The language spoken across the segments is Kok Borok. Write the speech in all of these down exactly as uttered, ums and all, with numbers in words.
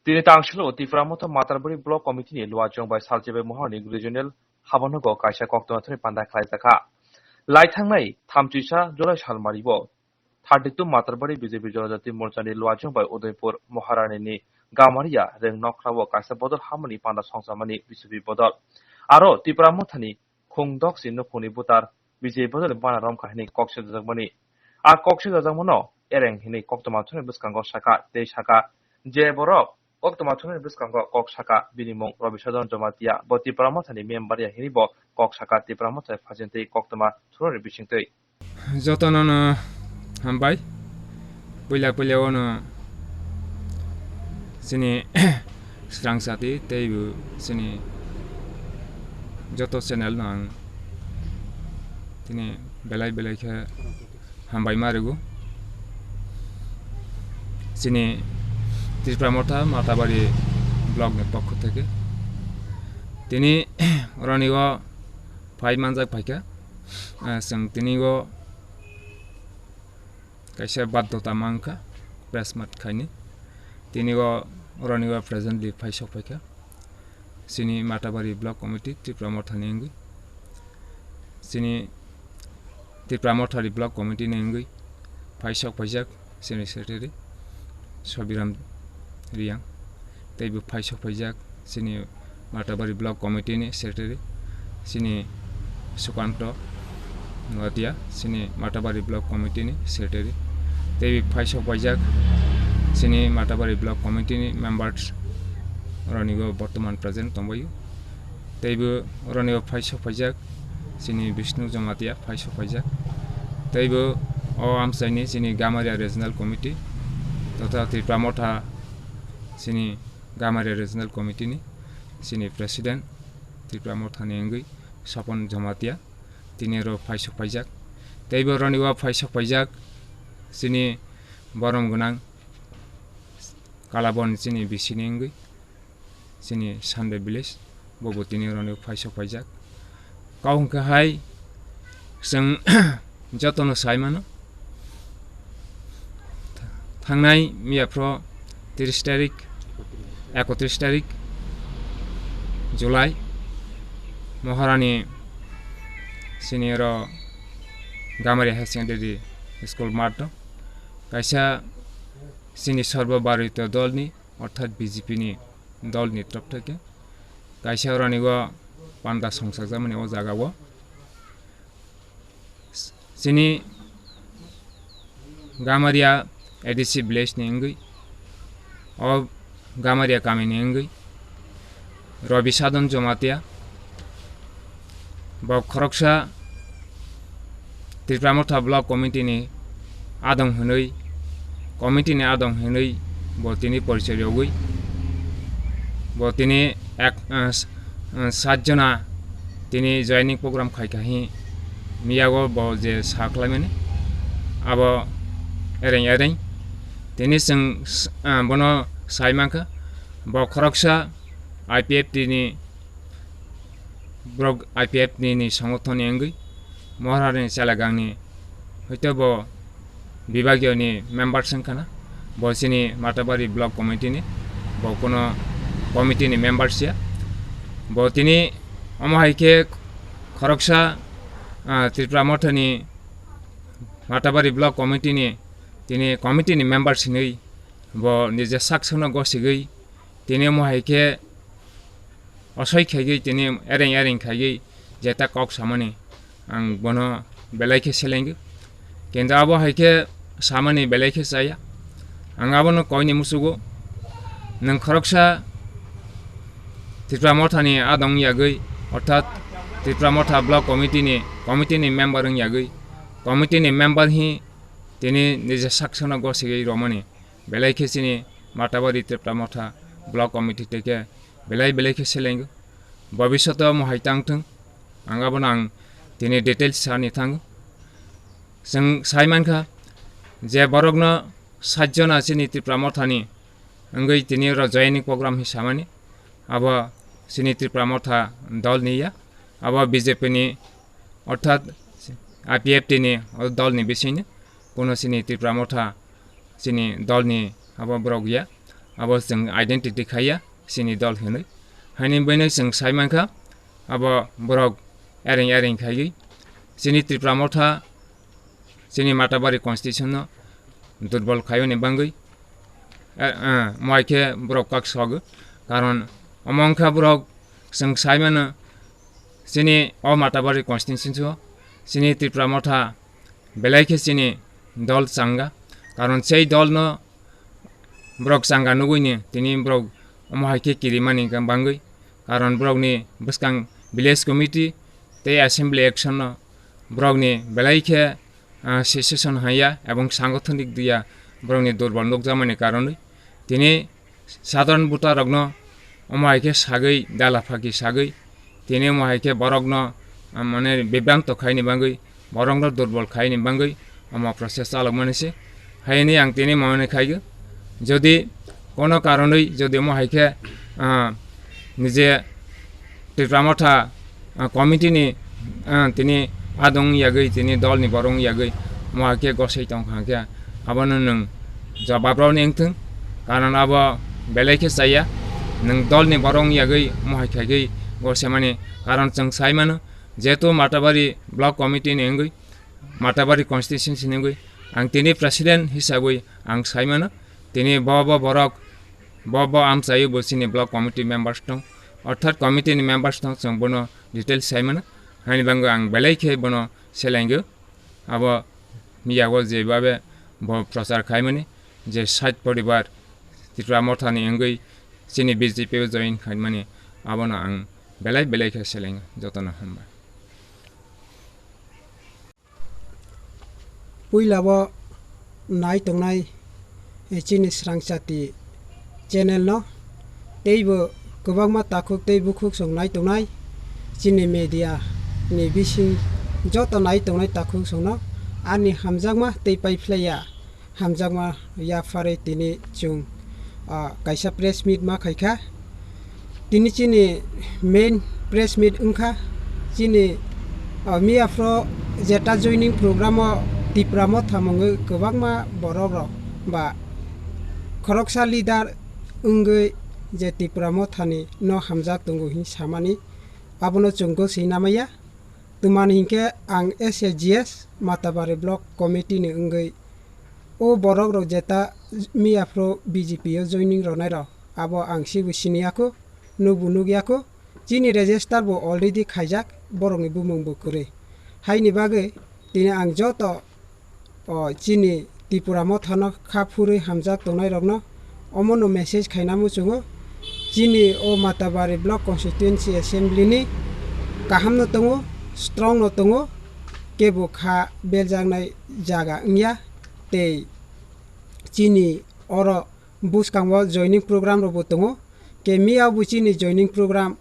Tini tangshilo Tipra Motha Matarbari Block Committee ni Luajong bai Salchibai Mohor ni Regional Habanogo kaisa koktwma thani panda khlaijakha. Laithangnai thamchisa July salmari bo thirty two Matarbari B J P Jonojati Morcha ni Luajong bai Udaipur Maharani ni Gamaria Reng Nokra o kaisa bodol hamani panda songchamani B J P bodol. Aro Tipra Motha ni khungdok si nukhungni butar B J P ni bana romkha hinwi kok swijajakmani. A kok swijajakmano ereng hinwi koktwma thani bwskango saka tei saka je borok koktwma thani bwskango kok saka bini mung Rabi Sadhan Jamatia bo Tipra Mothani member ya hinwi bo kok saka Tipra Motha phajintwi koktwma thani bisingtwi. Jotono no hambai. Puila puila ono chini srang sati tei bo chini joto channel no ang tini belai belai khe hambai ma rwgo. Chini Tipra Motha Matabari block ni pokho theke tini oroni o phai manjak phaikha. Ah, chwng tini o kaisa baddhota mankha press meet khaini. Tini o oroni o presently phai sok phaikha. Chini Matabari Block Committee Tipra Mothani wngwi. Chini Tipra Mothani Block Committee ni wngwi phai sok phaijak chini secretary Sobiram Riyang. Tei bo phai sok phaijak chini Matabari Block Committee ni secretary chini Sukanto Noatia, chini Matabari Block Committee ni secretary. Tei bo phai sok phaijak chini Matabari Block Committee ni members roni bo bortoman present tongbaio. Tei bo roni bo phai sok phaijak chini Bishnu Jamatia phai sok phaijak. Tei bo o amchaini chini Gamaria Regional Committee totha Tipra Motha chini Gamaria Regional Committee ni chini President Tipra Mothani wngwi Sapon Jamatia tini oro phai sok phaijak. Tei bo roni o phai sok phaijak chini borom gwnang Kalabon chini bisini wngwi chini Sunday Village bo bo tini oro phai sok phaijak. Kau hwnkhe hai chwng jotono sai mano. Thangnai miyaphro tris tarik, ekotris tarik July Maharani sini oro Gamari Higher Secondary School math o kaisa sini Sarbo Bharatiya dolni orthat B J P ni dolni torof theke kaisa orani o panda songchakjakmani o jaga o. Chini Gamaria A D C village ni wngwi, o Gamaria kami ni wngwi Rabi Sadhan Jamatia, bo khoroksa Tipra Motha Block Committee ni adong hwnwi, committee ni adong hwnwi bo tini porichoi rwgwi, bo tini ek, eh, s-, eh, sat jona tini joining program khaikha hi miyago bo je sa khlaimani abo ereng ereng tini chwng s-, eh, bono sai mankha bo khoroksa I P F T ni borok I P F T ni, ni songothon ni wngwi Moharani Chelagangni hwito bo bibagiyoni members wngkhana, bo chini Matabari Block Committee ni, bo kuno committee ni members ya. Bo tini omo hai khe khoroksa, ah, Tripura Mothani Matabari Block Committee ni tini committee ni members hinwi bo niji sak sakno gosigwi tini omo hai khe osoi khaigwi tini ereng ereng khaigwi jeta kok samani ang bono belai khe selengwi. Kintu abo hai khe samani belai khe chaya. Ang abono koini musugo, nwng khoroksa Tripura Mothani adong yagwi, orthat Tripura Motha Block Committee ni, committee ni member wng yagwi, committee ni member hi tini niji sak sakno gosigwi romani belai khe chini Matabari Tripura Motha Block Committee tei khe belai belai khe selengwi. Bobishoto omo hai tang thung, ang abono ang tini details sani thango. Chwng sai mankha je borokno sat jona chini Tripura Mothani wngwi tini oro joining program hi samani, abo chini Tripura Motha dol ni ya, abo B J P ni orthat I P F T ni o dol ni bisingni, kuno chini Tripura Motha chini dol ni abo borok ya. abo chwng identity khaiya chini dol hinwi. Haini bini chwng sai mankha, abo borok ereng ereng khaiwi chini Tipra Motha, chini Matabari constitution no durbol khaiwi ni bangwi, eh, eh, mo hai khe borok kak sogo. Karon omo wngkha borok chwng sai mano chini o Matabari constitution o chini Tipra Motha belai khe chini dol changa. Karon sei dol no borok changa nugwi ni tini borok omo hai khe kirimani bangwi. Karon borokni bwskang village committee tei assembly action no borokni belai khe, ah, secession haiya ebong sangothondik diya borokni durbol nukjakmani karonwi tini sadharan voter rokno omo hai khe sagwi dala phaki sagwi tini omo hai khe borokno, ah, mane bibranto khaini bangwi, borokno durbol khaini bangwi omo process chalokmani se. Haini ang tini mone khaigo, jodi kono karonwi jodi omo hai khe, ah, nije Tipra Motha, ah, committee ni, ah, tini adong yagwi, tini dol ni borok yagwi, mo hai khe gosai tong kha khe, abono nwng jawab rw ni wngthung, karon abo belai khe chaya, nwng dol ni borok yagwi mo hai khaigwi gosemani, karon chwng sai mano, jehetu Matabari block committee ni wngwi, Matabari constituency ni wngwi, ang tini president hisabwi ang sai mano, tini bo bo borok, bo bo amchaio bo chini block committee members tong, orthat committee ni members tong, chwng bono details sai mano, haini bangwi ang belai khe bono selenggo. Abo miyao jebabe bo prochar khaimani je sait poribar Tipra Mothani wngwi chini B J P o join khaimani, abono ang belai belai khe seleng jotono hambai. Puila o nai tongnai, eh, chini Srangchati channel no teibo kwbangma takhuk tei bukhuk song nai tongnai chini media ni bising joto nai tongnai takhuk song no ani hamjakma tei paiphlaiya hamjakma yapharwi tini chwng, ah, kaisa press meet ma khaikha. Tini chini main press meet wngkha chini, ah, miyaphro jeta joining program o Tipra Motha mungwi kwbangma borok rok ba khoroksa leader wngwi je Tipra Mothani no hamjak tongo hin samani abono chwng goswi namaya. Twmani hinkhe ang S A G S Matabari Block Committee ni wngwi o borok rok jeta miyaphro B J P o joining rwnai rok abo ang sibo siniya kho, nukbo nukya kho. Chini register bo already khaijak, borokni bumung bo kwrwi. Haini bagwi tini ang joto o chini Tipra Mothano kha phurwi hamjak tongnairokno omono message khaina muchungo, chini o Matabari Block Constituency Assembly ni kahamno tongo, strong no tongo, kebo kha beljaknai jaga wngya, tei chini oro bwskango joining program rokbo tongo, khe miyabo chini joining program,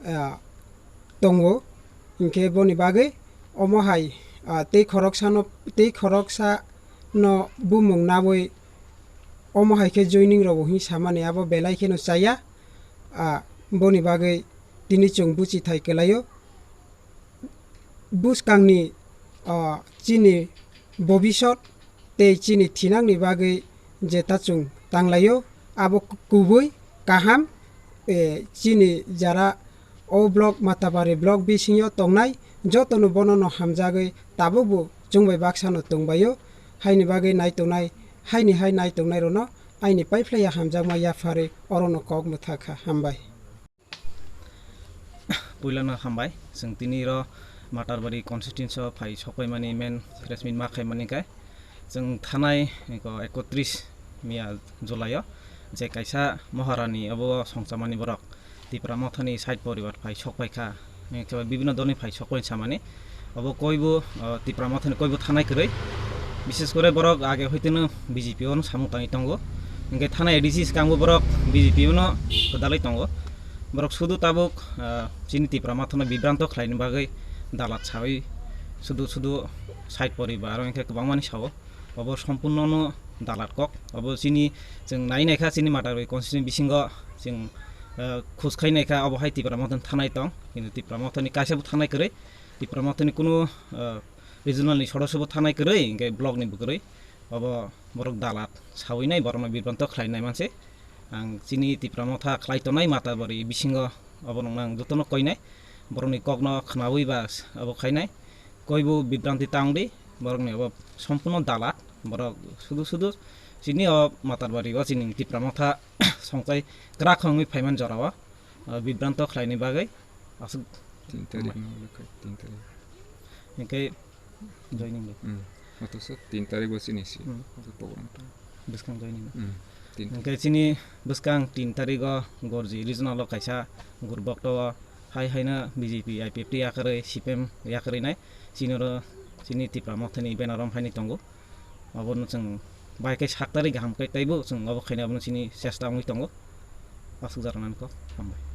ah, tongo, hinkhe boni bagwi omo hai, ah, tei khoroksano, tei khoroksano bumung nawi omo hai khe joining rokbo hin samani abo belai kheno chaya, ah, boni bagwi tini chwng buchi thai kwlaio. Bwskangni, ah, chini bobisot tei chini thinangni bagwi jeta chwng tanglaio, abo kubui kaham, eh, chini jara o block Matabari block bisingo tongnai jotono bonono hamjagwi tabukbo chwngbai baksano tongbaio, haini bagwi nai tongnai, haini hai nai tongnairokno aini paiphlaiya hamjakma yapharwi orono kok mwthakha, hambai. Puilano hambai, chwng tini ro Matarbari constituency o phai sokpaimani main press meet ma khaimani khe, chwng thanai eko ekotris miya July o je kaisa Maharani obo songchamani borok Tipra Mothani side poribar phai sokpaikha, eh, bibhinno dolni phai sokpai samani. Obo koibo, o, Tipra Mothani koibo thanai kwrwi. Bishes kore borok age hoiteno B J P o no samung tangwi tongo. Hinkhe thanai A D C swkango borok B J P o no kwdalwi tongo. Borok sudu tabuk, ah, chini Tipra Mothano bibranto khlaini bagwi dalat sawi sudu sudu side poribar aro hinkhe kwbangmani sao. Obo sompurno no dalat kok. Obo chini chwng nai naikha chini Matarbari constituency bisingo chwng, ah, khus khai naikha obo hai Tipra Mothani thanai tong. Kintu Tipra Mothani kaisa bo thanai kwrwi. Tipra Mothani kunu, ah, regional ni sodosyo bo thanai kwrwi, hinkhe block ni bo kwrwi. Obo borok dalat sawi nai, borokno bibranto khlai nai manse. Ang chini Tipra Motha khlai tongnai Matabari bisingo abo nokno ang jotono koinai. Borokni kokno khnaui ba abo khainai. Koibo bibranti ta wngdi, borokni abo sompurno dalat. Borok sudu sudu chini o Matabari o chini Tipra Motha songchai kwrak wngwi phaiman jorao, o bibranto khlaini bagwi aswk. Tin tarik no holo khai, tin tarik. Hingke joining de. Hmm. Oto sa tin tarik bo chini si. Hmm. Oto program ta. Bwskang joining. Hmm. Tin tarik. Hingke chini bwskang tin tarik o Gorji regional o kaisa gurbok to hai hai no B J P, I P F T yakarwi, C P M yakarwi nai. Chini oro chini Tipra Mothani banner om hai ni tongo. Abono chwng bai khe sak tarik gaham khe teibo chwng obo khaina abono chini chesta wngwi tongo. Aswk jora nani kok hambai.